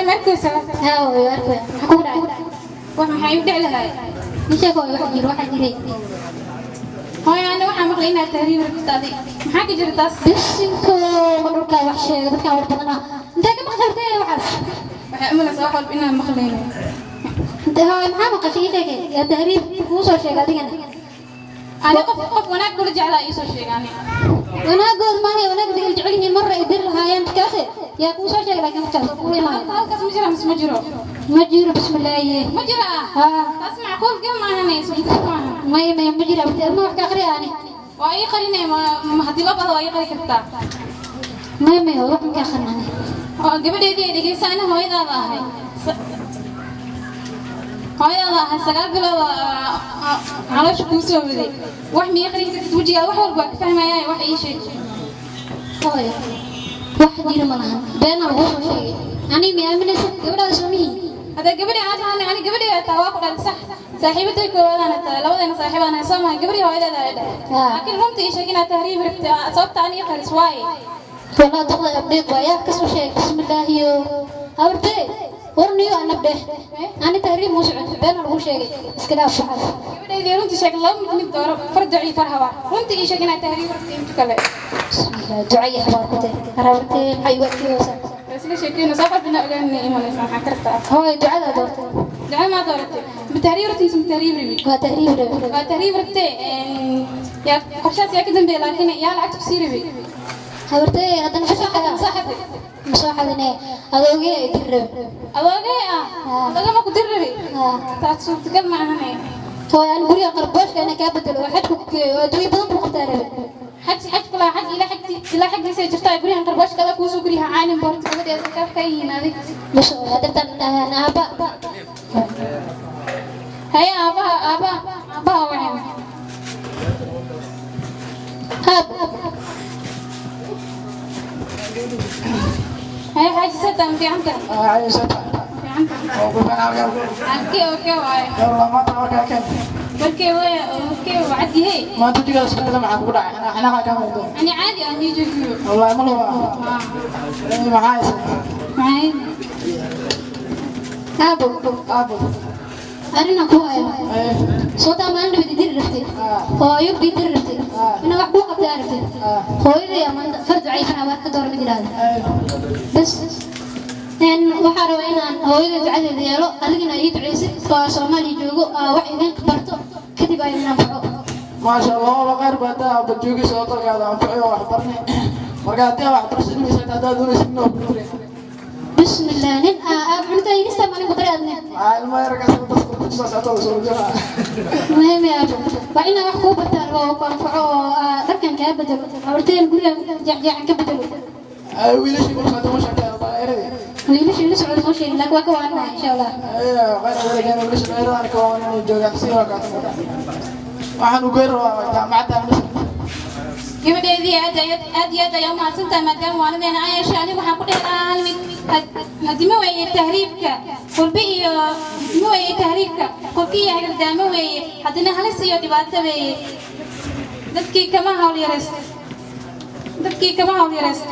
Ma arkaysaa? Haa, way arkaya. Maxaa kugu dhacay? Wax maxaa igu dhici lahay? Ii sheeg hooyo, waxa jiro, waxaa jiray. Hooyo, ana waxaa maqlay inaad tahriib rabtid adi. Maxaa ka jira taas? Bisinko, ma dhulkaa wax sheega, dadkaan war badanaa. Intee ka maqashay hortay waxaas? Waxay umalaysaa wax walba inaan maqlayno. Intee hooyo, maxaa maqashay? Ii sheegay. Yaa tahriib kuu soo sheegay adigana? Ani qof wanaag kula jeclaa ii soo sheegay ani. Wanaagood maaha, wanaag bay jecel yihiin, marra ay diri lahaayeen dadkaase. Yaa kuu soo sheegay laakiin markaas kuu imaanay? Halkaas ma jira mise ma jiro? Ma jiro, bismillaahi. Ma jira? Haa. Taas macquul gal maahane, suurtagal maahan. Maya, maya, ma jira. Abti, adma wax ka aqriya ani. Waa ii qarinay, ma haddii loo baahdo waa ii qari kartaa. Maya, maya, wax ma ka aqrin ani. Oo gabadheedii ay dhegeysa, ani hooyadaada ahay. Hooyadaada ahay, 9 bilood oo caloosha kuu soo waday. Wax ma ii qarin kartid, wejigaada wax walba waa ka fahmayaa, wax ii sheeg. Hooyo, wax jira ma lahan, beena laguu soo sheegay. Ani ma aaminaysa gabadhaada soo mihi? Hadda gabadhii aan tahay, ani gabadhii ay tahay waa ku dhalay, sax. Saaxiibaday koowaadana tahay, labadeena saaxiibaan soo maha, gabadhii hooyadeeda ay dhahay. Laakiin runta ii sheeg inaad tahriib rabtid, sababta ani ii qaris waaye. Walaa duqda abdheed waa yaa ka soo sheegay, bismillaahiyo. Habartee, warniyo anab dheh, ani tahriib muu socon, beena laguu sheegay, iska dhaaf waxaas. Gabadheydii, runta sheeg, laba mid mid dooro, far ducii far habaar. Runta ii sheeg inaad tahriib rabtid inta kale. Bismillah, ducaya habaar ku teh. Habartee, maxay igu adkeeyeysaa? Isla sheekeyna soo qalbina ogaanina imanaysa, maxaa kartaa? Hooyo, ducada doortay. Ducada maa dooratay? Ma tahriib rabtid mise ma tahriib rabid? Waa tahriib rabi. Waa tahriib rabtee, yaa qorshahaas yaa ka dambeeya, laakiin yaa lacagta kusii rabay? Habartee, haddana fashalka soo xaday. Ma soo xadine, adoogee ay dir rabi. Adoogee ah? Adoogee ma ku dir rabay? Haa. Taas suurtagal ma ahane. Hooyo, ani guriga qarboshka inaan kaa bedelo oo xajka ku geeyo oo adduunyo badan buu qabtaa rabi. Xaj, xaj kula xaj ilaa xaj ilaa xaggiisa jirtaa, guryahan qarboshka ada kuusoo guryaha caalin boorta gabadheeda ka yihiin adig. Masha Allah, dartan aaba. Haye, aabaha, aabaha, aabaha waxay. Aab. Haye xaaji, satan fiicanta? Fiicanta. Halkee oo kee waaye? Markee way, markee waa cad yahay. Maanta jigaa isbedela, maxaa kugu dhacay? Xanaaqa kaa muuqdo. Ani caadi aan ii joogiyo. Wallaahi ma luba. Maxaa haysan? Maxay? Aabo. Aabo. Arina ku haya. Soo taa maalin dhawid diri rabtay, hooyo bii diri rabtay, inaa wax kuu qabtay aa rabtay. Hooyaday ama far ducaysan abaar ka doora mid yidhaahda bas. Waxaa rabaa inaan hooyaday ducadeeda yeelo, adigana ii ducaysid oo aan Soomaaliya joogo, aa wax idin barto, kadib ay idin anfaco. Maasha Allah, waaba khayr baa taa aaba joogis oo dalkaada anfaci oo wax barnay. Marka haddii aad waxbarasho dhibaysa, haddaad doonaysid inaa ku dirin. Bismillah, nin aab cunta igista maalin ku daray adne. Maxaa ilmo yarkaas dadka ku soo socota soo jira? Muhiim aabo, waa inaan wax kuu bartaa rabaa oo ku anfaco oo dharkan kaa bedelo, habarteen guriga jeexjeexan ka bedelo. Ay, wiilashii kula socota ma sheegtay dhalinyaradi? Wiilashii la socda ma sheegin, laakiin waa ka waanahay insha Allah. Ay, khayr wadagaan wiilasha dhalinyarada ka waa inay joogaan si waa kaas. Waxaan u geyn rabaa jaamacadda Masar. Gabadheedii, aad aad iyo aad ayaa umahadsantahay maadaama waalideena ay yeeshay. Anigu waxaan ku dhihi lahaa hal mid: hadima weeye tahriibka qurbi iyo hadima weeye tahriibka qurbi iyo hagardaamo weeye, haddana halis iyo dhibaato weeye. Dadkii kama hawl yarayst, dadkii kama hawl yarayst.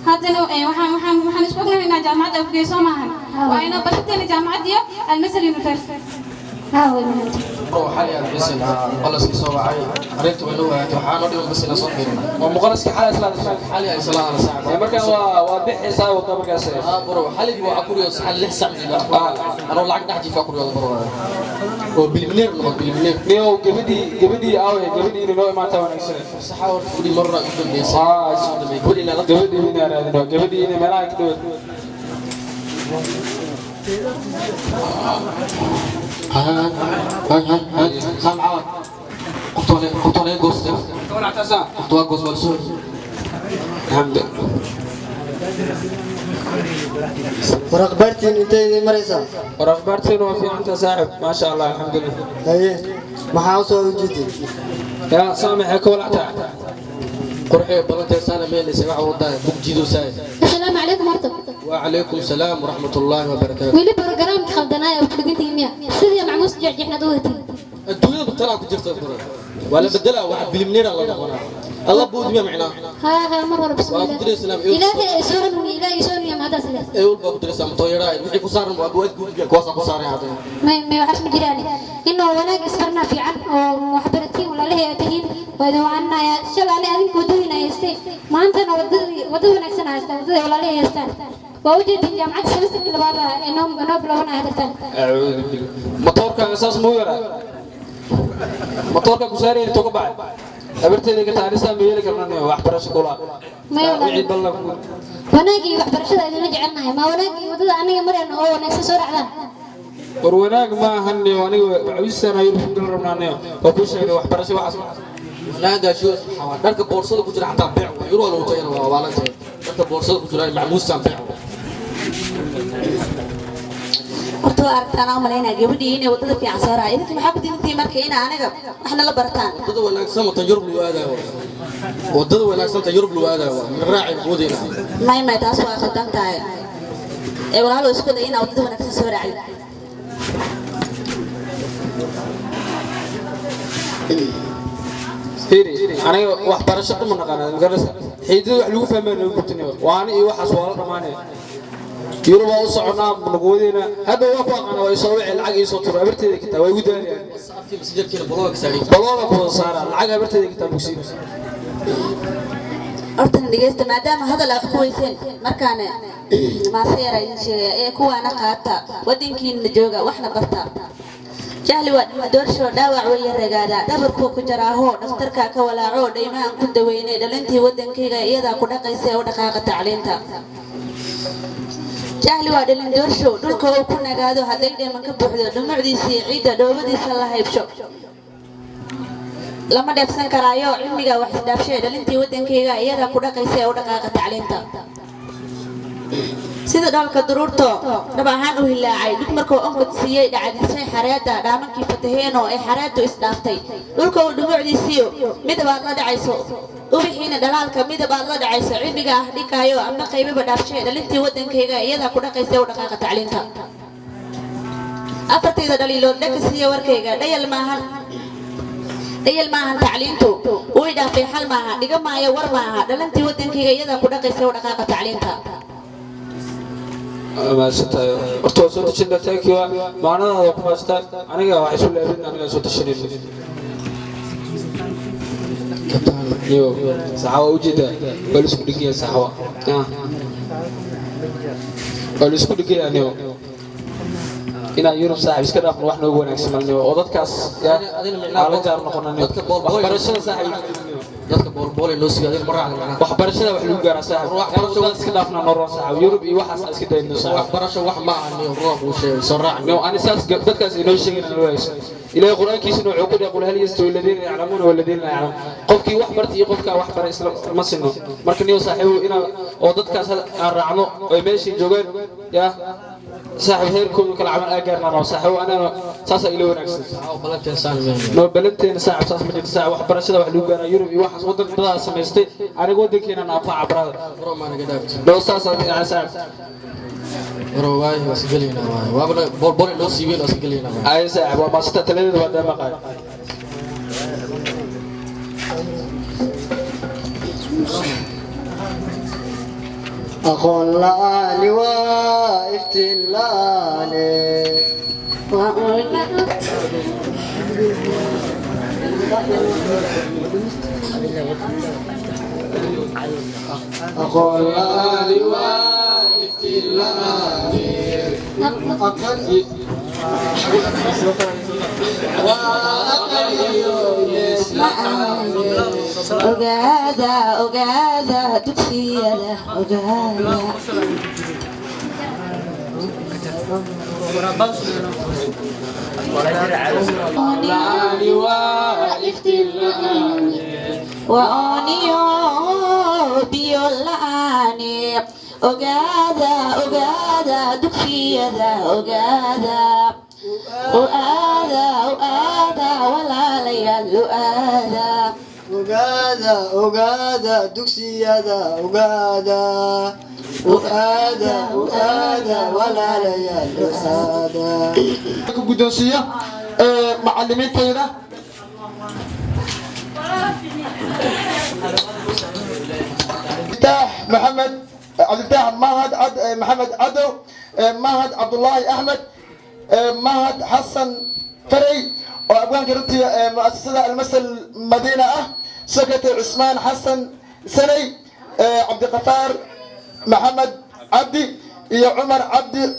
Haddana waxaan isku ognahay inaa jaamacadda ku geyso maahan, waa inoo balanteena jaamacad iyo Almasal University. Haa, way mahadsan. Xali aan xiisin qalaskii soo wacay, arrinta way noo wadaagtay, waxaa noo dhiman bas inaan soo fiirino. Waa muqalaskii xalay isla hadashay? Xali ay isla hadla saaxiib. Markaan waa bixaysaa wata markaas. Ah bro, xaligii waa kuriyo saxan 6 sac jiba anoo lacag dhex jiifaa kuriyooda bro, oo bilmineer noqon bilmineer. Niyow, gabadhii aawe? Gabadhii inay noo imaataa wanaagsan. Saxa, horta gabadhii marna ugu dambeysay. Gabadhii inaa la Gabadhii inaa raadino, gabadhii inay meelaha ka dhawaad. Saam cawad qofta waa laga goostay, qofta waa goos, waa lasoo. Alxamdu. War akhbaartiin intay idin maraysaa? War akhbaartiin waa fiicanta saaxib, maasha Allah, alxamdulilah. Haye, maxaa u soo ujeedin? Yaa saamaxee ka walactaa? Qurxee balanteesaana meelaysa waxa wadaa bug jiidoosaa. Asalaamu calaykum horta. وعليكم السلام ورحمة الله وبركاته. Weli barogaraamka khaldanaaya ku dhigantihiin miya? Sidii macmuus jeexjeexnaad u wadatiin. Adduunyada talaa ku jirta bro. Waa la bedelaa, waxa bilimneera la noqonaa. Allah buud miya macnaa? Haa haa, mar hore. Waa ku Bismillah. diraysaa ewl. Ilaahay soo hanuuniya, Ilaahay soo hanuuniya, mahadaas leh. Ewl baa ku diraysaa matoyara wixii ku saaran waa buud guud kuwaas ku saaran hadda. May, waxaas ma jiraan. Inuu wanaag isbarnaa fiican oo waxbaratiin, walaalahey aad tihiin, waa idin wacanaya. Shalay ani adinku waddadiina haystay, maantana waddadii waddada wanaagsan haystaan, waddada walaalahey haystaan. Waa ujeedin jaamacadda semesterkii labaad ah ee noo bilaabanaya hadartaan. Acuudu billah, matoorkaaga saas muu yaraa? Matoorka ku saarayna intuu ka baxay habarteeda ka taarisaa ma yeeli karnaa waxbarasho kula. May walaal. Wixii ballan ku Wanaagii waxbarashada idinla jecelnahay, ma wanaagii waddada aniga marayna oo wanaagsan soo raacdaan. War wanaag ma ahaniyo, aniga wacawisana Yurub ku gal rabnaaniyo, waa kuu sheegay waxbarasho waxaas. Wanaaga shu waxaa dharka boorsada ku jira xataa beec waa yuro lagu tayana, waa waalantay dharka boorsada ku jira macmuustan beec waa. Horta waa aragtaan aan umalaynaya gabadhii inay waddada fiican soo raacay. Idinka maxaa ku diintiin marka ina aniga waxna la barataan? Wadada wanaagsan watan Yurub lagu aadayo, wadada wanaagsan ta Yurub lagu aadayo min raaci boodina. May, taas waa khaldan tahay ee walaalo, isku day inaa waddada wanaagsan soo raacid. Fiiri, aniga waxbarasho dhama naqaana magarasa, xiidada wax lagu fahmaya nagu gubtinayo waana iyo waxaas waa la dhamaanaya. Yurub waa u soconaa nagu wadayna hadda, waa ku aqaana, waa isoo wici, lacag iisoo turo, habarteeda kitaa waa igu daalayaan. Sababtii masajirkiina bolooga ka saaray. Balooga ku wada saara lacag, habarteeda kitaa bugsiinaysa. Horta dhegeysta, maadaama hadal aad ku weyseen, markaana maase yara idin sheegaya ee kuwaana qaata: wadankiina jooga, waxna barta. Jahli waa doorsho, dhaawac weeye ragaada, dhabarkuu ku jaraaho, dhakhtarkaa ka walaaco, dhaymahan ku daweynay. Dhalintii wadankayga iyadaa ku dhaqaysa ee u dhaqaaqa tacliinta. Jahli waa dhalin doorshow, dhulka uu ku nagaado hadday dheeman ka buuxdo, dhumucdiisa iyo ciidda dhoobadiisa la haybsho, lama dheebsan karaayo cilmiga wax isdhaafshe. Dhalintii wadankayga iyadaa ku dhaqaysa ee u dhaqaaqa tacliinta. Sida dhoolka duruurto dhab ahaan u hilaacay, dhig markuu onkod siiyey, dhacdisay xareedda, dhaamankii fataheenoo ay xareeddu isdhaaftay, dhulka uu dhumucdiisiiyo midab aad la dhacayso, ubixiina dhalaalka midab aad la dhacayso, cilmiga ah dhigaayo ama qaybaba dhaafshe. Dhalintii wadankayga iyadaa ku dhaqaysa ee u dhaqaaqa tacliinta. Afartayda dhaliilood dhaka siiya warkayga: dhayal maahan, dhayal maahan tacliintu, way dhaafay, xal maaha, dhiga maayo, war maaha. Dhalintii wadankayga iyadaa ku dhaqaysa ee u dhaqaaqa tacliinta. Mahadsantahay, horta waa soo tashanaa, thank you, maanadaada ku maastaa. Aniga waxay isu laabin, aniga soo tashanayno yo saxawa ujeedaa, waa la isku dhigaya saxawa. Ah. Waa la isku dhigaya niyo inaan Yurub saaxib iska dhaafno, wax noogu wanaagsan malniyo oo dadkaas yaa aan la jaar noqono. Dadka boolbool. Waxbarashada saaxib. Dadka boolbool ee loo siiyay adiga ma raacda macnaha. Waxbarashada wax lagu gaaraa saaxib. Waxbarasho. Waxbarashada iska dhaafnaa nooroon saaxib, Yurub iyo waxaas aan iska dayno saaxib. Waxbarasho wax ma aha niyo, ruux uu sheegay soo raac. No, ani saas dadkaas inoo sheegin aan wayso. Ilaahay Quraankiisana wuxuu ku dhahay: qul hal yastawi alladhiina ya'lamuuna walladhiina laa ya'lamuun. Qofkii wax bartay iyo qofka wax baray isla ma sinno. Marka niyo saaxiibo, inaan oo dadkaas aan raacno oo meeshii joogaan yaa saaxiib heerkoodu kala camal aa gaarnaa rabo saaxiibo, anana saasaa ila wanaagsan. Balanteen saan meel. No, balanteena saaxiib saas ma jirto saaxiib. Waxbarashada wax lagu gaaraa Yurub iyo waxaas wadan dadaa samaystay, aniga wadankeena anfaca brother. Bro, ma naga dhaafto. No, saasaa fiican saaxiib. Bro, waay waa iska gelaynaa waay. Waaba boolbool loo siiyay, waa iska gelaynaa waay. Ay saaxiib, waa maasita, taladeeda waa daama qaad. Aqoon la'aani waa iftiin la'aane. Aqoon la'aani waa iftiin la'aane. Aqal waa aqal iyo yees la'aane. Ogaada, ogaada dugsiyada, ogaada. La'aani waa iftiin la'aane. Waoniyo biyo la'aane. Ogaada, ogaada dugsiyada, ogaada, u aada, u aada walaalayaal, u aada. Ogaada, ogaada dugsiyada, ogaada, u aada, u aada walaalayaal, u aada. Ku guddoonsiiyo. Macallimiintayda Cabdilfataax Maxamed, Cabdilfataax Mahad, Maxamed Cadow, Mahad Cabdullaahi Axmed, Mahad Xasan Farey oo abwaanka runtii mu'asasada Almasal Madiina ah, secretary Cusmaan Xasan Saney, Cabdiqafaar Maxamed Cabdi iyo Cumar Cabdi.